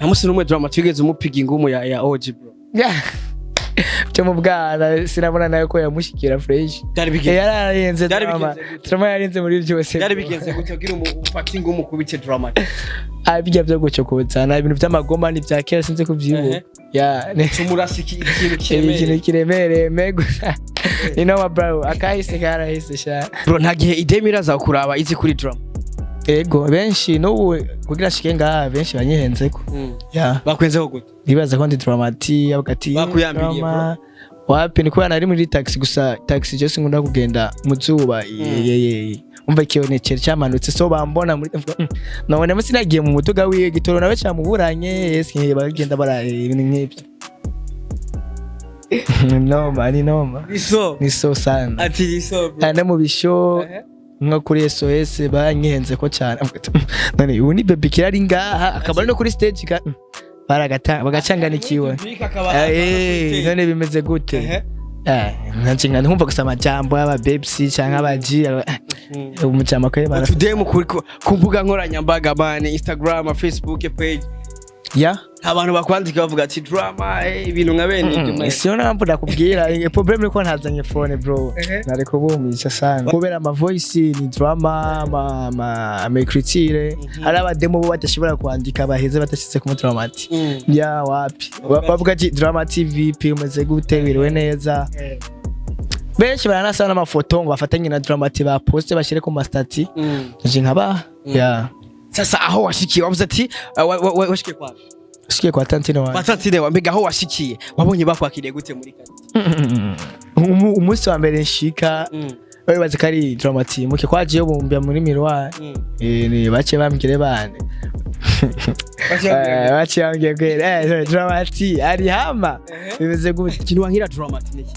Nta musi n'umwe Drama T wigeze umupiga ingumu ya OG, bro? Cyo mu bwana sinabona nayo ko yamushikira fresh. Byari bigenze Yararenze. Byari Drama. bigenze gute? Drama yarenze muri byose. Byari Bro. bigenze gute kugira ufate ingumu kubite Drama T? Ah, bijya byo gucokotsa ibintu by'amagoma ni bya kera, sinzi kubyibuka ya. Tumurasa ikintu Ikintu kiremereye. kiremereye mego ni noma, bro, akahise karahise sha. Bro, nta gihe idemi iraza kuraba izi kuri Drama? Ego, benshi n'ubu kugira shike ngaha benshi banyihenzeko ya. Bakwenzeho gute? Nibaza ko ndi Drama T, avuga ati Bakuyambiriye, Drama. Wapi, ni kubera nari muri taxi gusa. Taxi je sinkunda kugenda mu zuba, ye umva ikibonekero cyamanutse, so bambona muri mvuga, nabona musi nagiye mu muduga wiwe gitoro nawe cyamuburanye, yes, bagenda bara ibintu nk'ibyo. Noma ni noma. Iso. Ni so sana. Ati iso, bro. No mu bisho nko kuri SOS banyihenze ko cyane. Avuga ati, none ubu ni Baby Killer ari ngaha, akaba ari no kuri stage bagacanganikiwe. None bimeze gute? Nanje nka ntumva gusa amajambo y'aba babes canke aba G, umujama ko bara Utudemu ku mbuga nkoranyambaga, man, Instagram, Facebook page, ya. abantu bakwandika bavuga ati Drama, ibintu nka bene ibyo, man. Siyo mpamvu ndakubwira, problem ni ko ntazanye phone, bro. Nari kubumisha sana kubera ama voice ni drama, ama écriture. Hari abademo bo badashobora kwandika baheze badashyize ku Drama T. Ya, wapi. Bavuga ati Drama T VP, umeze gute, wiriwe neza. Benshi baranasa n'amafoto ngo bafatanye na Drama T, baposte bashyire ku ma statuts. Nje nkaba ya. Sasa aho washikiye wavuze ati washikiye kwa Shikiye kwa tantine wanjye. Kwa tantine wa, mbega aho washikiye wabonye bakwakiriye gute muri kati? Umunsi wa mbere nshika bari bazi ko ari Drama T muke kwagiye bumbya muri miroir. Ni bake bambwire bane. Bake bambwiye ko Drama T ari hama bimeze gute? Ikintu wankira Drama T niki?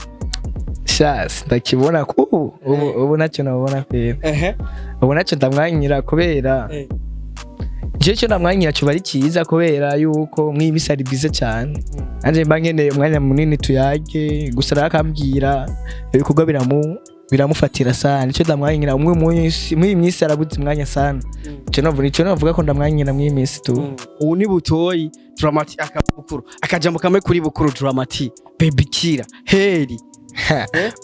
Sha, ndakibona ko ubu nacyo nabona kwera. Ubu nacyo ndamwanyira kubera je cyo ndamwanyira cuba ari cyiza kubera yuko mwibisi ari bwiza cyane. Nanje mba nkeneye umwanya munini tuyage gusa, rero akambwira ibikorwa biramufatira sana, nicyo ndamwanyira. Umwe munsi mw'iyi minsi arabuze umwanya sana. Ico novuga, ico novuga ko ndamwanyira mw'iyi minsi tu. Ubu ni butoyi, Drama T akaba bukuru. Akajambo kamwe kuri bukuru Drama T, Baby Killer heri.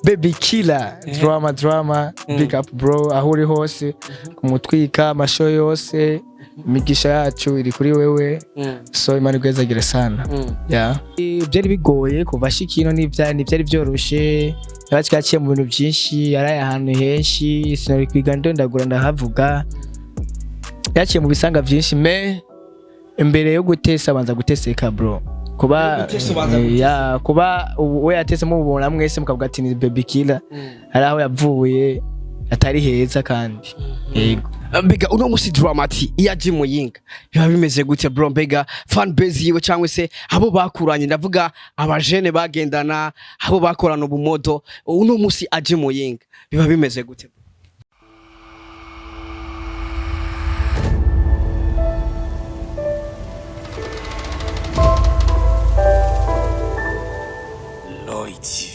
Baby Killer, drama drama, big up bro, aho uri hose kumutwika amasho yose, imigisha yacu iri kuri wewe, so Imana igwezagire sana. Yeah. Byari bigoye kuva ashika ino, ntibyari byoroshe, yabaciye mu bintu byinshi, yaraye ahantu henshi, sinari kwiga ndondagura ndahavuga, yaciye mu bisanga byinshi, me imbere yo gutesa abanza guteseka, bro, kuba Gutesa ubanza gutesa. Ya, kuba ubu we yatese mubona mwese mukavuga ati ni Baby Killer, hari aho yavuye atari heza kandi yego. Mbega uno musi Drama T iyo aje Muyinga biba bimeze gute, bro? Mbega fan base yiwe cyangwa se abo bakuranye, ndavuga abajene bagendana, abo bakorana ubumodo, uno musi aje Muyinga biba bimeze gute? Lloyd TV.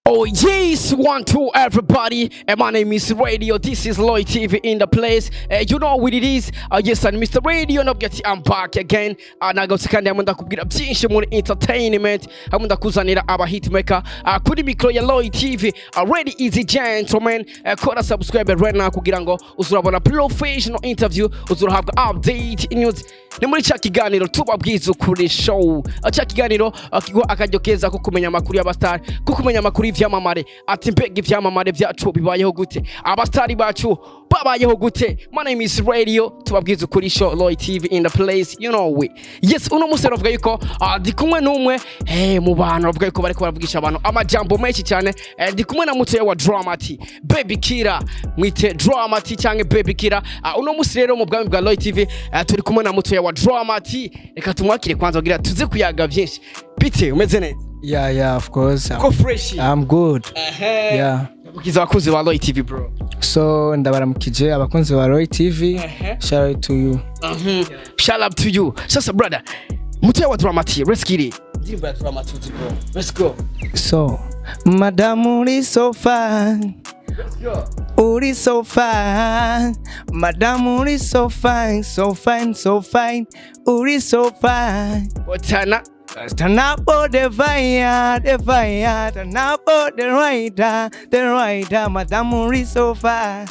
Oh yes, one two everybody. And my name is Radio. This is Lloyd TV in the place. You know what it is. Yes, and Mr. Radio nabwo ati I'm back again. Nagarutse kandi hamwe ndakubwira byinshi muri entertainment, hamwe ndakuzanira aba hitmaker kuri micro ya Lloyd TV. Ready easy gentleman. Kora subscribe right now kugira ngo uzurabona professional interview, uzurahabwa update news. Ni muri cya kiganiro tubabwiza ukuri show. Cya kiganiro kiguha akaryo keza ko kumenya amakuru y'abastar, ko kumenya amakuru y'ivyamamare. Ati mbega ivyamamare vyacu bibayeho gute? Abastari bacu babayeho gute? My name is Radio, tubabwiza ukuri show, Lloyd TV in the place, you know we. Yes, uno munsi ravuga yuko ndi kumwe n'umwe mu bantu bavuga yuko bariko baravugisha abantu amajambo menshi cyane. Ndi kumwe na mutoya wa Drama T, Baby Killer, mwite Drama T cyangwa Baby Killer. Uno munsi rero mu bwami bwa Lloyd TV turi kumwe na mutoya wa Drama T. Reka tumwakire kwanza kugira tuze kuyaga byinshi. Bite, umeze neza? Yeah, of course. Ko fresh? I'm good. Yeah. Ukiza abakunzi ba Lloyd TV, bro. So ndabaramukije abakunzi ba Roy TV. Shout out to you. Shout out to you. Sasa brother, mutoya wa Drama T, let's get it. Ndirimbo ya Drama T, bro. Let's go. So, madamu uri so fine. Let's go. Uri so fine, madam, uri so fine, so fine, so fine, uri so fine. Otana. Turn up all the fire, the fire, turn up all the rider, the rider, madam, uri so fine.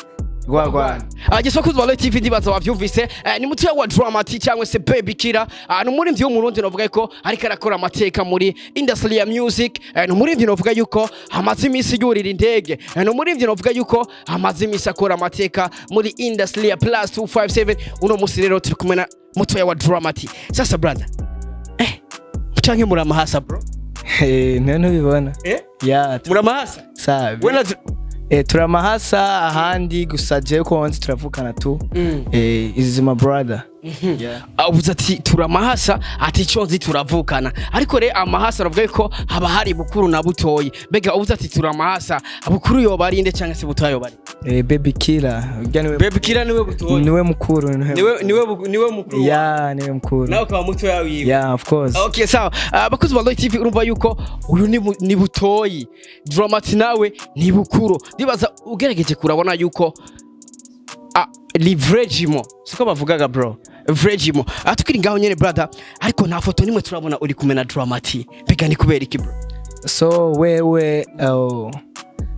Wagwan. Yes, bakunzi ba Royal TV, ndibaza wavyumvise. Ni mutoya wa Dramati cyangwa se Baby Killer. Ni umuririmbyi w'Umurundi novuga yuko ariko arakora amateka muri industry ya music. Ni umuririmbyi novuga yuko amaze iminsi yurira indege. Ni umuririmbyi novuga yuko amaze iminsi akora amateka muri industry ya +257. Uno musi rero turi kumwe na mutoya wa Dramati. Sasa brother, canke muramahasa, bro? Eh, none ntubibona? Eh? Ya. Muramahasa? Sabi. Wena. Turamahasa ahandi, gusa jewe ko nzi turavukana tu. Is my brother. Yeah. Avuze ati turamahasa, ati icyo nzi turavukana, ariko rero amahasa aravuga ko haba hari bukuru na butoyi. Mbega uvuze ati turamahasa, bukuru yoba ari inde cyangwa se butoyi yoba ari? Baby Killer. Urya niwe. Baby Killer niwe butoyi? Niwe mukuru, niwe. Niwe mukuru? Yeah, niwe mukuru. Nawe ukaba mutoya wiwe? Yeah, of course. Okay, sawa. Bakunzi ba Royal TV, urumva yuko uyu ni butoyi, Dramati nawe ni bukuru. Ndibaza ugerageje kurabona yuko livrejimo siko bavugaga, bro, vrejimo. Tukiri ngaho nyene, brother, ariko nta foto nimwe turabona uri kumwe na Dramati. Mbega ni kubera iki, bro? So wewe, oh,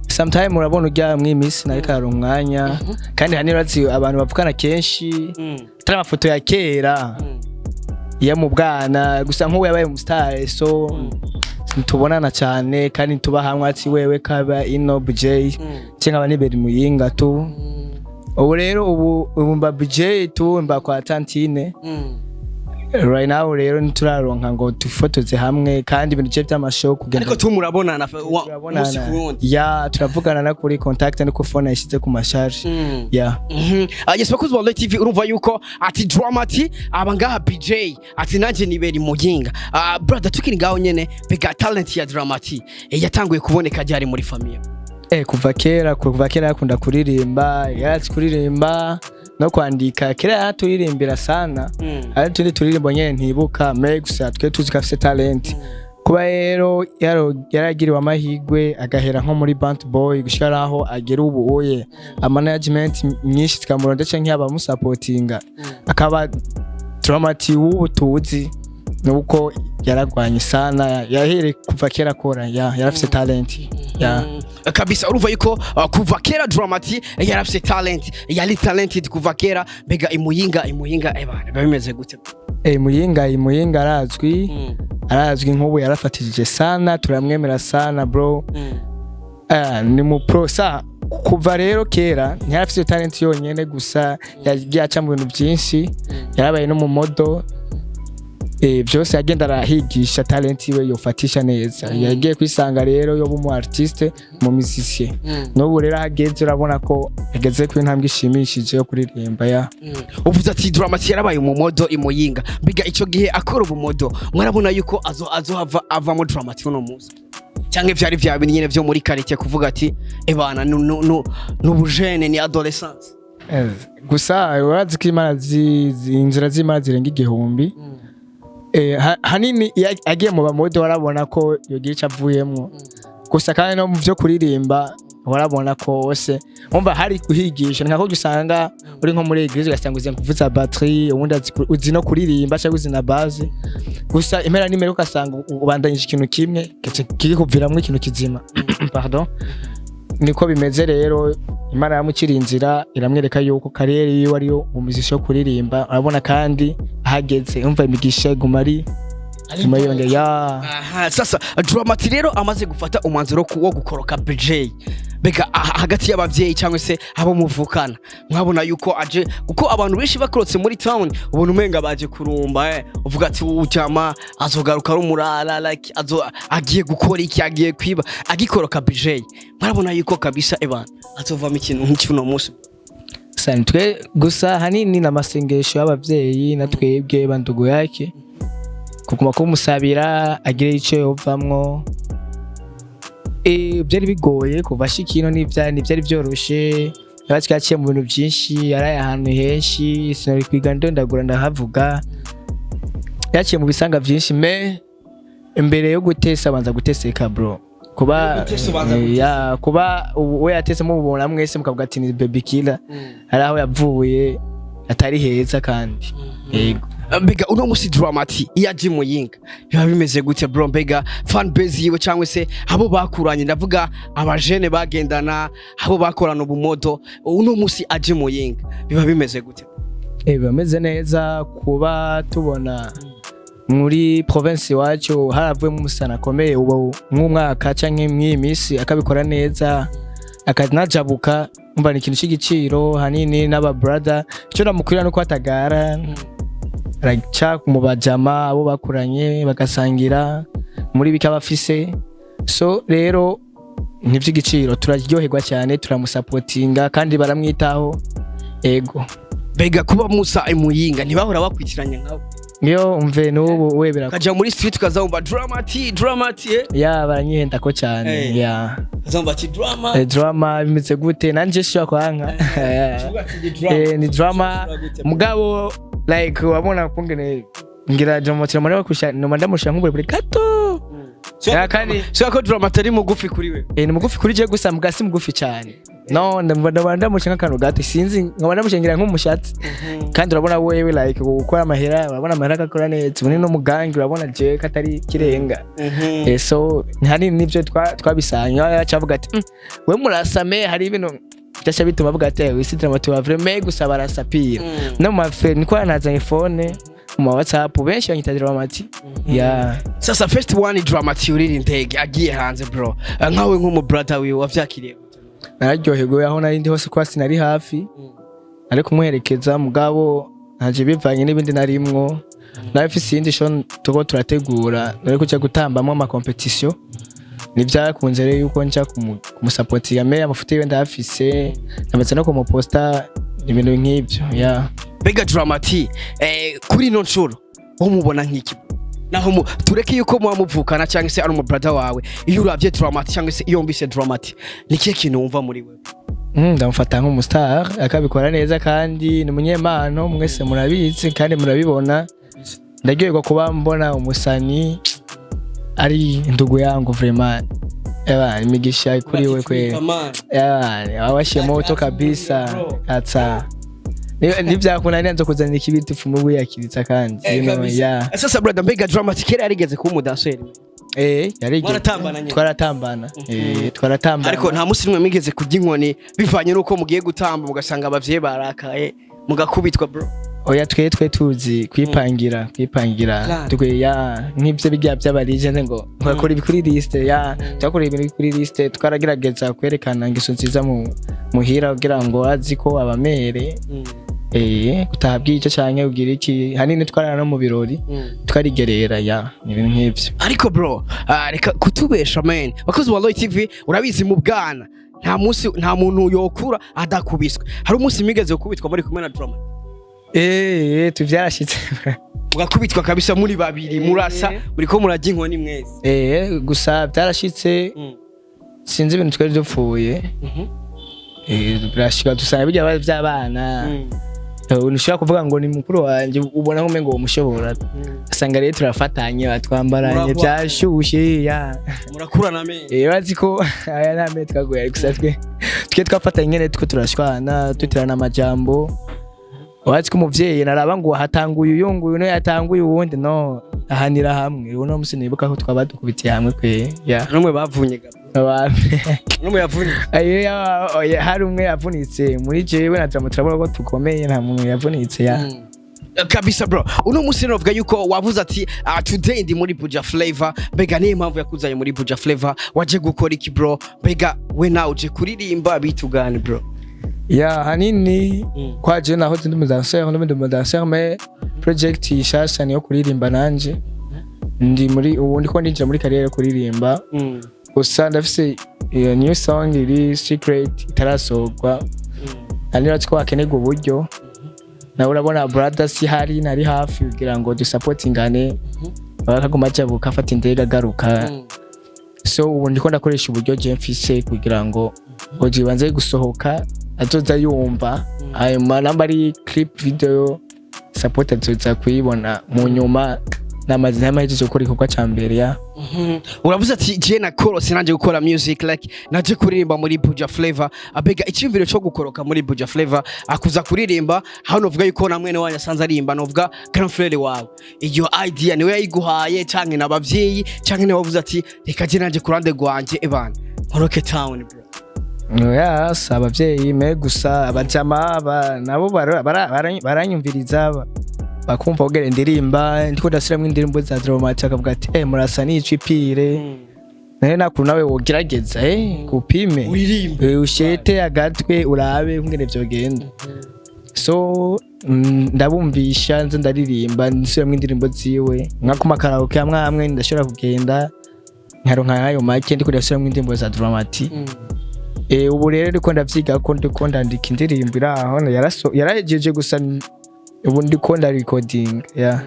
sometime urabona urya mwimisi nariko aronka umwanya, kandi hani urazi abantu bavukana kenshi atari amafoto ya kera iyo mu bwana gusa. Nk'ubu yabaye umustar, so ntitubonana cyane kandi tuba hamwe, ati wewe kaba ino BJ cyangwa nkaba nibera Muyinga tu. Ubu rero ubu mba BJ tu, mba kwa tantine right now. Rero ntituraronka ngo dufotoze hamwe, kandi ibintu bye by'amashow kugenda. Ariko tu murabonana Turabonana. umunsi ku wundi? Ya, turavugana na kuri contact no ku phone yashyize ku masharge, ya. Yes, bakunzi ba Royal TV, urumva yuko ati Dramati aba ngaha BJ, ati nanjye nibera Muyinga. Brother, tukiri ngaho nyene, mbega talent ya Dramati yatanguye kuboneka ryari muri famille? Kuva kera yakunda kuririmba, yarazi kuririmba no kwandika. Kera yaraturirimbira sana, ari tundi turirimbo nyene ntibuka me, gusa twe tuzi ko afise talent. Kuba rero yaragiriwe amahirwe agahera nko muri Bant Boy gushika aho agera ubu, oye, management myinshi zikamura ndetse nk'abamusapotinga, akaba Dramati w'ubu tuzi, nuko yaragwanye sana, yahereye kuva kera akora, ya, yarafise talent, ya. Kabisa, urumva yuko kuva kera Dramati yarafise talent, yari talented kuva kera. Mbega imuyinga bana, biba bimeze gute? Muyinga arazwi, arazwi. Nk'ubu yarafatishije sana, turamwemera sana, bro. Ni mu pro sa kuva rero kera. Ntiyarafise talent yonyene gusa, yagiye aca mu bintu byinshi, yarabaye no mu model, byose yagenda arahigisha talent iwe yofatisha neza. Yagiye kwisanga rero yoba umu artiste, mu musicien. N'ubu rero ahageze urabona ko yageze ku intambwe ishimishije yo kuririmba, ya. Uvuze ati Dramati yarabaye umumodel imuyinga. Mbega ico gihe akora ubumodel, mwarabona yuko azohava avamo Dramati uno munsi, cyangwa vyari vya bintu nyene vyo muri quartier, kuvuga ati ebana n'ubujene, ni adolescence? Gusa urazi ko Imana inzira z'Imana zirenga igihumbi. Hanini iyo agiye mu bamodel warabona ko yogira icyo avuyemwo gusa, kandi no mu byo kuririmba warabona ko hose wumva hari kuhigisha. Ni nka usanga uri nko muri église, ugasanga uzi kuvuza batterie, ubundi uzi no kuririmba cyangwa uzi na base gusa. Impera n'imbere ugasanga ubandanyije ikintu kimwe kiri kuviramwo ikintu kizima, pardon. Niko bimeze rero. Imana yamuciriye inzira, iramwereka yuko carrière yiwe ariyo umuziki wo kuririmba. Urabona kandi ahageze, umva imigisha iguma ari iguma yiyongera, ya. Aha, sasa Dramati rero amaze gufata umwanzuro wo gukoroka BJ, mbega hagati y'abavyeyi cyangwa se abo muvukana, mwabona yuko aje? Kuko abantu benshi bakorotse muri town ubona umenga baje kurumba, uvuga ati ujama azogaruka ari umurara, like azo agiye gukora iki, agiye kwiba. Agikoroka BJ, mwarabona yuko kabisa ebana azovamo ikintu nk'iki uno munsi? Sani twe gusa hanini n'amasengesho y'abavyeyi na twebwe bandugu yake, kuguma kumusabira agire ico yovamwo. Byari bigoye kuva ashika ino, ntivyari vyoroshe. Yabaye yaciye mu bintu byinshi, yaraye ahantu henshi, sinari kwiga ndondagura ndahavuga. Yaciye mu bisanga byinshi, me imbere yo gutesa abanza guteseka, bro. Kuba Gutesa ubanza gutesa. Ya, kuba ubu we yatese, mubona mwese mukavuga ati ni Baby Killer, hari aho yavuye atari heza kandi yego. Mbega uno musi Dramati iyo aje Muyinga biba bimeze gute, bro? Mbega fan base yiwe cyangwa se abo bakuranye, ndavuga abajene bagendana, abo bakorana ubumodo, uno musi aje Muyinga biba bimeze gute? Bameze neza. Kuba tubona muri province iwacu haravuyemo umusana akomeye ubu nk'umwaka canke mw'iyi minsi akabikora neza, akanajabuka, umva ni ikintu c'igiciro hanini n'aba brother. Icyo namukwira nuko atagara, araca mu bajama abo bakuranye bagasangira muri bike aba afise. So rero ni ivy'igiciro, turaryoherwa cyane, turamusapotinga kandi baramwitaho, ego. Mbega kuba Musa Muyinga ntibahora bakurikiranye nkawe? Iyo umve n'ubu we birakora. Kaja muri street ukazumva Dramati, Dramati, eh? Ya, baranyihenda ko cyane. Ya. Ukazumva ati Drama. Drama bimeze gute? Nanje shobora kwanka. Uvuga ati ni drama. Ni drama mugabo like wabona kungene ngira drama tiramara bakusha noma ndamusha nk'uburebure gato. Ya, kandi Sio ko Drama atari mugufi kuri we? Ni mugufi kuri je gusa, muga si mugufi cyane. No, ndabona ndamusha nk'akantu gato, sinzi, nkaba ndamusha ngira nk'umushatsi. Kandi urabona wewe like gukora amahera, urabona amahera akakora neza, ubu ni no mugangi, urabona je katari kirenga. So hari nivyo twabisanye yacavuga ati: We murasame." Hari ibintu byasha bituma avuga ati: "Wisi drama tuba vraiment gusa barasapira." No mu mafe niko yanazanye phone mu ma WhatsApp, benshi banyita Dramati, ya. Sasa first one, Dramati urira indege agiye hanze, bro. Nkawe nk'umu brother wiwe wavyakiriye gute? Nararyoherwe aho nari ndi hose, kwa sinari hafi nari kumuherekeza, mugabo ntaje bivanye n'ibindi narimwo. Nari mfise iyindi show tuko turategura, nari kuja gutambamwo ama competition, nivyakunze rero yuko nja kumusapotinga. Me amafoto yiwe ndayafise, namaze no kumuposta, ibintu nk'ivyo, ya. Mbega Dramati kuri ino nshuro wo mubona nk'iki? Naho tureke yuko muba muvukana cyangwa se ari umu brother wawe, iyo uravye Dramati cyangwa se iyo wumvise Dramati, ni kihe kintu wumva muri wewe? Ndamufata nk'umustar akabikora neza kandi ni umunyempano, mwese murabizi kandi murabibona. Ndaryoherwa kuba mbona umusani ari ndugu yangu, vraiment. Eba, imigisha kuri we kweli. Eba, awashe moto kabisa atsa nivyakunaniye nzokuzanira ikibiti ufume wiyakiriza kandi ya. Sasa brother, mbega Dramati kera yarigeze kuba umudanseri? Yarigeze. Mwaratambana nyene? Twaratambana, twaratambana. Ariko nta musi nimwe mwigeze kurya inkoni bivanye n'uko mugiye gutamba mugasanga abavyeyi barakaye mugakubitwa, bro? Oya, twe tuzi kwipangira, kwipangira. Plan. Twe ya nk'ivyo bijya by'abarije ngo twakora ibi kuri liste, ya, twakora ibintu kuri liste. Twaragerageza kwerekana ingeso nziza mu muhira kugira ngo azi ko abamere gutaha bwica canke ugira iki. Hanini twarara no mu birori, twarigerera, ya, ibintu nk'ivyo. Ariko bro, reka kutubesha man. Bakozi wa Roy TV, urabizi mu bwana nta munsi nta muntu yokura adakubiswe. Hari umunsi mwigeze gukubitwa muri kumwe na Drama? Tuvyarashitse. Mugakubitwa kabisa muri babiri, murasa muriko murajya inkoni mwese? Gusa byarashitse. Sinzi ibintu twari dupfuye. Birashika dusanga bijya by'abana. Ntushobora kuvuga ngo ni mukuru wanjye, ubona nk'umengo ngo umushobora. Usanga rero turafatanye, batwambaranye. Muragwana. Byashushe, ya. Murakurana amenyo. Bazi ko aya nta mwe twaguye, gusa twe twafatanye nyene, two turashwana, duterana amajambo. Wazi ko umuvyeyi naraba ngo hatanguye uyu nguyu no yatanguye uwundi, no ahanira hamwe. Uno musi nibuka ko twaba dukubitiye hamwe kwe, ya. Numwe bavunye ga? Numwe yavunye? Ayo, oya, hari umwe yavunitse muri jewe na Drama, turabona ko tukomeye, nta muntu yavunitse, ya. Kabisa bro, uno munsi novuga yuko wavuze ati today ndi muri Buja Flavor. Mbega niyo mpamvu yakuzanye muri Buja Flavor, waje gukora iki, bro? Mbega we nawe uje kuririmba bitugane, bro? Ya, hanini kwa je nahoze ndi umudanseur, ndi umudanseur, mais project ishasha niyo kuririmba. Nanje ndi muri ubu ndiko ndinjira muri carrière yo kuririmba. Gusa ndafise iyo new song iri secret itarasohorwa. Nari nzi ko hakenerwa uburyo, nawe urabona brother si hari nari hafi kugira ngo dusapotingane, bakaguma ajabuka afata indege agaruka. So ubu ndiko ndakoresha uburyo je mfise kugira ngo audio ibanze gusohoka, azoza yumva ayo namba ari clip video support azoza kuyibona mu nyuma. Namaze namahejeje gukora igikorwa ca mbere ya. Uravuze ati je nakorotse nanje gukora music, like naje kuririmba muri Buja Flavor. Abega icyumviro cyo gukoroka muri Buja Flavor akuza kuririmba aho, novuga yuko na mwene wanyu asanze aririmba, novuga grand frère wawe, iyo idea niwe yayiguhaye canke n'abavyeyi, canke niwe wavuze ati reka je nanje kurande rwanje ebana nkoroke town, bro? Oya, si abavyeyi me gusa, abajama nabo baranyumviriza bakumva kugera ndirimba, ndiko ndasubiramwo indirimbo za Drama-T, akavuga ati murasa n'icwi pire nawe nakuru nawe wogerageza kupime. Uririmbe. Ushete agatwe urabe kungene vyogenda. So ndabumvisha nze ndaririmba, nsubiramwo indirimbo ziwe nka ku makaraoke amwe amwe ndashobora kugenda nkaronka ayo make ndiko ndasubiramwo indirimbo za Drama-T. Ubu rero ndiko ndavyiga ko ndiko ndandika indirimbo iri aho yarahejeje gusa ubu ndiko nda recording yeah.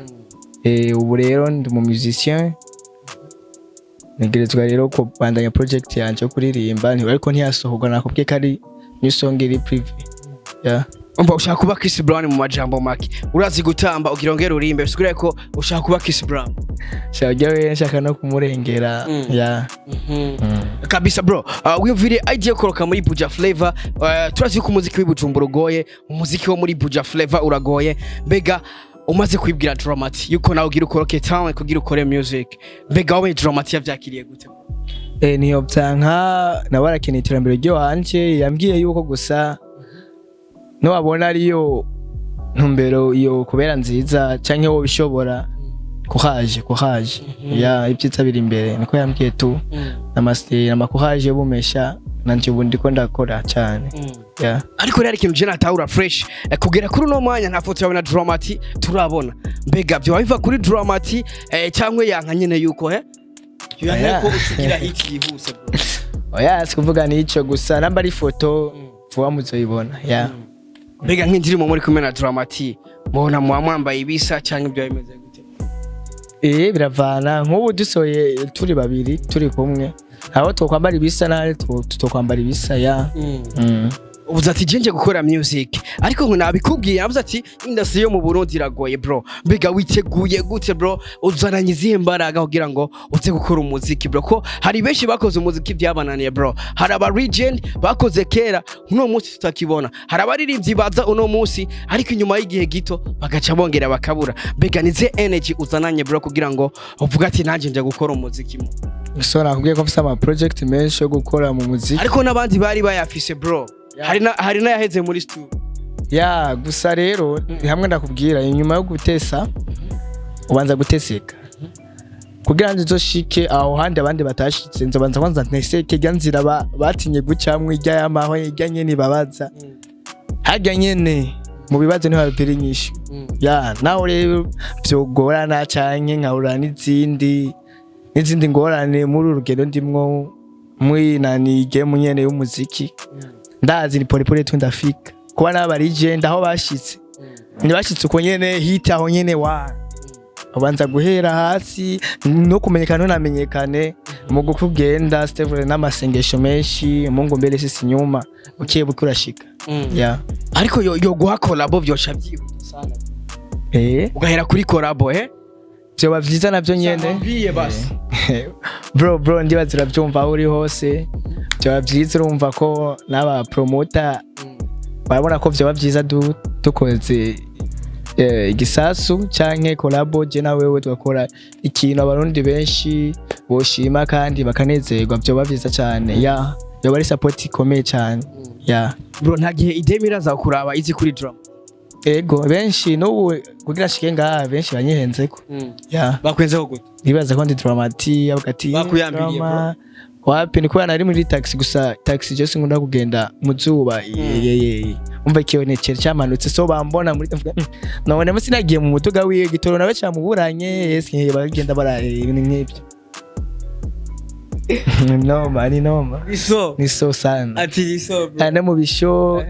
Ubu rero ndi mu musicien, ntegerezwa rero kubandanya project yanje yo kuririmba, ariko ntiyasohorwa, nakubwiye ko ari new song iri privé yeah. Umva, ushaka kuba Chris Brown mu majambo make. Urazi gutamba, ugira ngero urimbe, bisigura ko ushaka kuba Chris Brown. Shaka we nshaka no kumurengera yeah. Kabisa bro, wiyumvire idea yo koroka muri Buja Flavor. Turazi ko umuziki w'iBujumbura ugoye, umuziki wo muri Buja Flavor uragoye. Mbega umaze kwibwira Drama-T yuko nawe ugira ukoroke town kugira ukore music, mbega wowe Drama-T yavyakiriye gute? Niyo vyanka, nawe arakeneye iterambere ry'iwanje. Yambwiye yuko gusa niwabona ariyo ntumbero iyo kubera nziza canke wowe bishobora, kuhaje kuhaje ya ibyiza biri imbere, niko yambwiye tu. Namaste, amakuhaje bumesha nanje ubu ndiko ndakora cyane ya. Ariko rero ikintu je natahura fresh, kugera kuri uno mwanya nta foto yawe na Drama-T turabona. Mbega byo biva kuri Drama-T cyangwa yanka nyene yuko yanka Oya. ko usugira hit yihuse, bro? Oya, sikuvuga nico gusa, namba ari foto vuba muzoyibona ya. Mbega nk'indirimbo muri kumwe na Drama-T, mubona muba mwambaye ibisa cyangwa ibyo bimeze gute? Biravana, nk'ubu dusohoye turi babiri turi kumwe, aho twokwambara ibisa n'aho tutokwambara ibisa ya. Ubuze ati je nje gukora music, ariko ngo nabikubwiye, navuze ati industry yo mu Burundi iragoye, bro. Mbega witeguye gute, bro? Uzananye izihe mbaraga kugira ngo uze gukora umuziki, bro? Ko hari benshi bakoze umuziki byabananiye, bro. Hari aba legend bakoze kera uno munsi tutakibona, hari abaririmbyi baza uno munsi ariko inyuma y'igihe gito bagaca bongera bakabura. Mbega nize energy uzananye, bro, kugira ngo uvuge ati nanjye nje gukora umuziki mo? So nakubwiye ko mfise ama project menshi yo gukora mu muziki. Ariko n'abandi bari bayafise, bro, hari n'ayaheze muri studio. Ya, gusa rero hamwe ndakubwira, inyuma yo gutesa ubanza guteseka. Kugira ngo nzoshike aho handi abandi batashitse, nzobanza kwanza nteseke irya nzira batinye gucamwo, irya y'amahwa, irya nyene babaza harya nyene mu bibazo niho habera inyishu ya. Naho rero vyogorana canke nkahura n'izindi ngorane muri uru rugendo ndimwo muri nani game nyene y'umuziki, ndazi ni pole tu ndafika. Kuba n'aba legend aho bashitse, ntibashitse uko nyene hit aho nyene, wa ubanza guhera hasi no kumenyekana ntunamenyekane mu gukugenda step n'amasengesho menshi, Mungu mbele sisi nyuma, buke buke urashika ya. Ariko yo guha collabo byosha byihuta sana. Ugahera kuri collabo? Vyoba vyiza navyo nyene. Mwambie basi. Bro, ndibaza uravyumva aho uri hose, vyoba vyiza. Urumva ko n'aba promoter barabona ko vyoba vyiza dukoze igisasu canke collabo, je na wewe tugakora ikintu abarundi benshi boshima kandi bakanezerwa. Vyoba vyiza cane ya, yoba ari support ikomeye cane ya. Bro, nta gihe idemi iraza kuraba izi kuri drum? Ego, benshi n'ubu kugira nshike ngaha benshi banyihenzeko ya. Bakwenzeho gute? Nibaza ko ndi Drama-T, avuga ati Bakuyambiriye, Drama. Wapi, ni kubera nari muri taxi gusa. Taxi je sinkunda kugenda mu zuba, yeyeye, umva ikibonekero cyamanutse, so bambona muri mvuga, none musi nagiye mu mutuga wiwe gitoro nawe cyamuburanye yes, bagenda bara ibintu nk'ibyo, noma ni noma. Iso. Ni so sana. Ati iso, bro. No mu bisho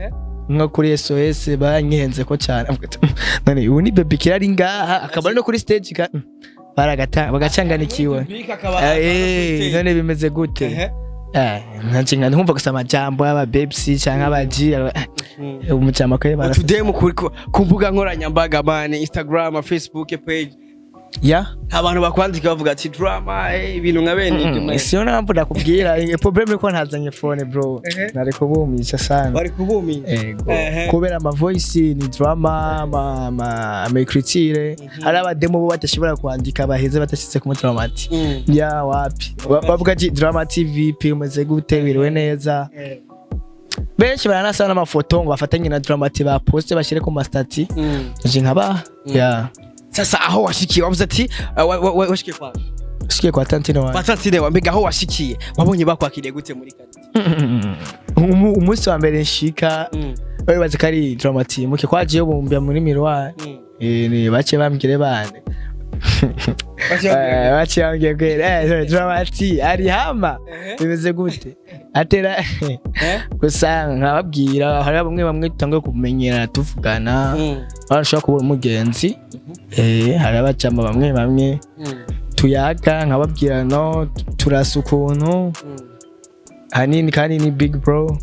nko kuri SOS banyihenze ko cyane. Avuga ati, none ubu ni Baby Killer ari ngaha akaba ari no kuri stage baragata bagacanganikiwe. None bimeze gute? Nanje nka nkumva gusa amajambo y'aba babes canke aba G, umujama ko bara Utudemu ku mbuga nkoranyambaga, man, Instagram, Facebook page. Ya. Abantu bakwandika bavuga ati Drama, ibintu nka bene ibyo, man. Siyo mpamvu ndakubwira, problème ko ntazanye phone, bro. Nari kubumisha sana. Bari kubumisha. Ego. Kubera ama voice ni Drama, ama écriture, hari abademo bo badashobora kwandika baheze badashyize ku Dramati. Ya, wapi. Bavuga ati Drama TV P, umeze gute, wiriwe neza? Benshi baranasa n'amafoto ngo bafatanye na Dramati, ba poste bashyire ku ma statuts. Nje nkaba ya. Sasa aho washikiye wavuze ati washikiye kwa Shikiye kwa tantine wanjye. Batantine wa, mbega aho washikiye wabonye bakwakiriye gute muri quartier? Umunsi wa mbere nshika, bari bazi ko ari Dramati muke kwagiye bumbya muri miroir. Ni bake bambwire bane. Bake bambwiye ko Dramati ari hama bimeze gute atera gusa nkababwira hari bamwe bamwe tutangiye kumenyerana, tuvugana, barashobora kubura umugenzi. Hari abacama bamwe bamwe tuyaga, nkababwira no turasa ukuntu hanini kandi ni big bro.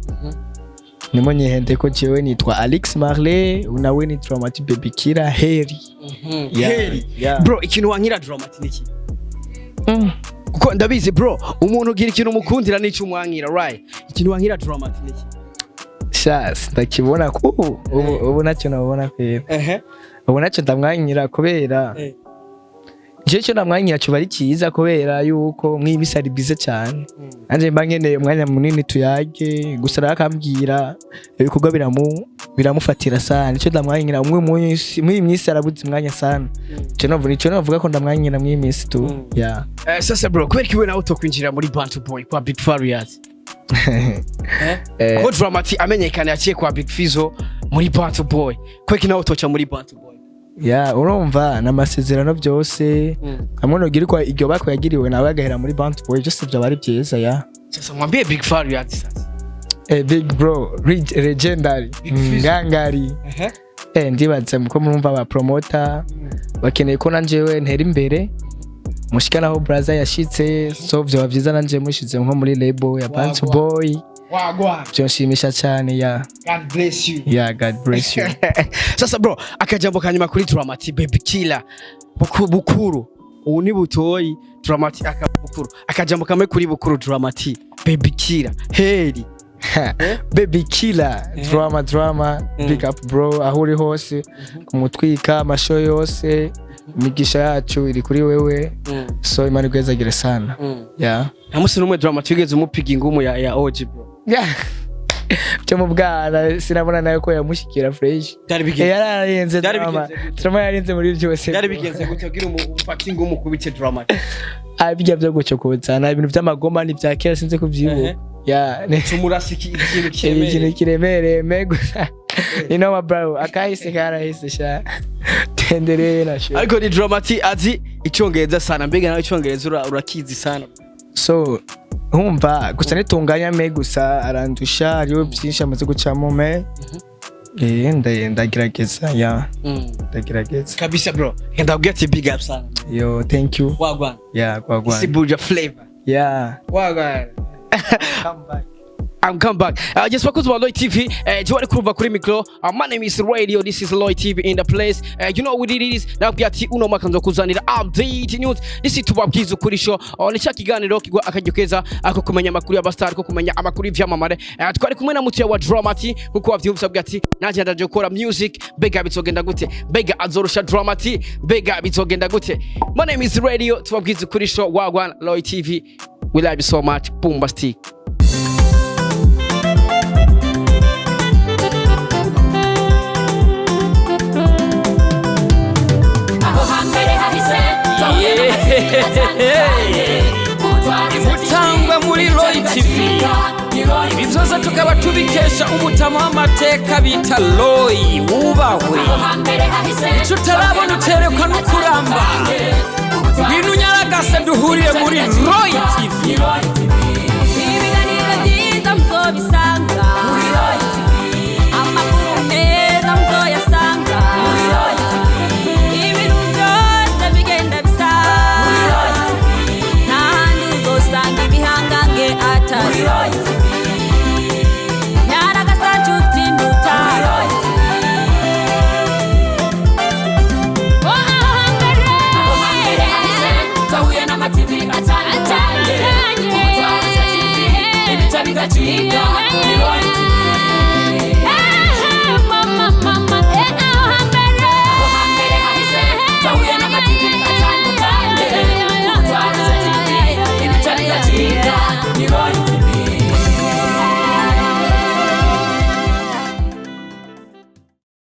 Nimo nyihende ko jewe nitwa Alex Marley, nawe ni Dramati Baby Killer Heri. Yeah, Heri. yeah. Bro, ikintu wankira Dramati niki? Kuko ndabizi, bro, umuntu ugira ikintu umukundira n'icyo umwankira, right? Ikintu wankira Dramati niki? Sha, ndakibona ko ubu nacyo nabona kwera. Ubu nacyo ndamwanyira kubera je cyo ndamwanyira cuba ari cyiza, kubera yuko mwibisi ari bize cyane, nanje mba nkeneye umwanya munini tuyage. Gusa nawe akambwira ibikorwa biramufatira sana. Nicyo ndamwanyira, umwe munsi mw'iyi minsi arabuze umwanya sana. Ico novuga, ico novuga ko ndamwanyira mw'iyi minsi tu, yeah. Sasa bro, kubera ko iwe nawe utokwinjira muri Bantu Boy kwa Big Farious? Ko Dramati amenyekana yaciye kwa Big Fizzo muri Bantu Boy, kubera ko nawe utoca muri Bantu Boy? Ya, urumva n'amasezerano byose hamwe nogira ko iryo bako yagiriwe nawe agahera muri Bantu Boy, byose byaba ari byiza, ya. Sasa mwambie Big Farious sasa. Big bro, legendary. Big Fizzo. Ngangari. Ndibaza muko murumva aba promoter bakeneye ko nanjewe ntera imbere mushika naho braza yashitse, so vyoba vyiza nanje mushize nko muri label ya Bantu Boy. Wagwan. Byonshimisha cyane, ya. God bless you. Yeah, God bless you. Sasa bro, akajambo kanyuma kuri Dramati Baby Killer. Bukuru ubu ni butoyi, Dramati akaba bukuru. Akajambo kamwe kuri bukuru Dramati Baby Killer Heri. Baby Killer, Drama drama, big up bro, aho uri hose kumutwika amasho yose, imigisha yacu iri kuri wewe, so Imana igwezagire sana, yeah. Nta musi n'umwe Dramati wigeze umupiga ingumu ya OG, bro? Yeah. Byo mu bwana sinabona nawe ko yamushikira fresh. Byari bigenze Yararenze. Byari Drama. bigenze gute? Drama yarenze muri byose. Byari bigenze gute kugira ufate ingumu kubite Dramati? Ah, bijya byo gucokozana ibintu by'amagoma ni bya kera, sinzi kubyibuka, ya. Tumurasa ikintu Ikintu kiremereye. kiremereye me gusa you know my bro, akahise karahise sha, tendereye na sho. Ariko ni Dramati azi icyongereza sana. Mbega nawe icyongereza urakizi sana? So nkumva gusa nitunganya me, gusa arandusha, hariho byinshi amaze gucamo me. Ndagerageza, ya, ndagerageza. Kabisa bro, ndabwira ati big up sana. Yo, thank you. Wagwan. Ya, gwagwan. Isi Buja Flavor. Ya. Wagwan. Come back. I'm come back. Yes, bakunzi ba Lloyd TV, je wari kurumva kuri micro. My name is Radio, this is Lloyd TV in the place. You know what it is. Nabwiye ati uno mwaka nzokuzanira update news. This is tubabwiza ukuri show. Ni cya kiganiro kigwa akaryo keza ako kumenya amakuru y'abastar, ko kumenya amakuru y'ivyamamare. Twari kumwe na mutuya wa Dramati, nkuko wavyumvise, abwiye ati nanjye ndaje gukora music, mbega bizogenda gute? Mbega azorusha Dramati? Mbega bizogenda gute? My name is Radio, tubabwiza ukuri show, wagwan Lloyd TV. We love you so much. Bombastic. Aho hambere hahise. Imutangwa muri Roy TV. Ibi byose tukaba tubikesha umutama w'amateka bita Roy, wubahwe. Icyo utarabona uterekwa no kuramba. Ngwino unyaragase duhurire muri Roy TV.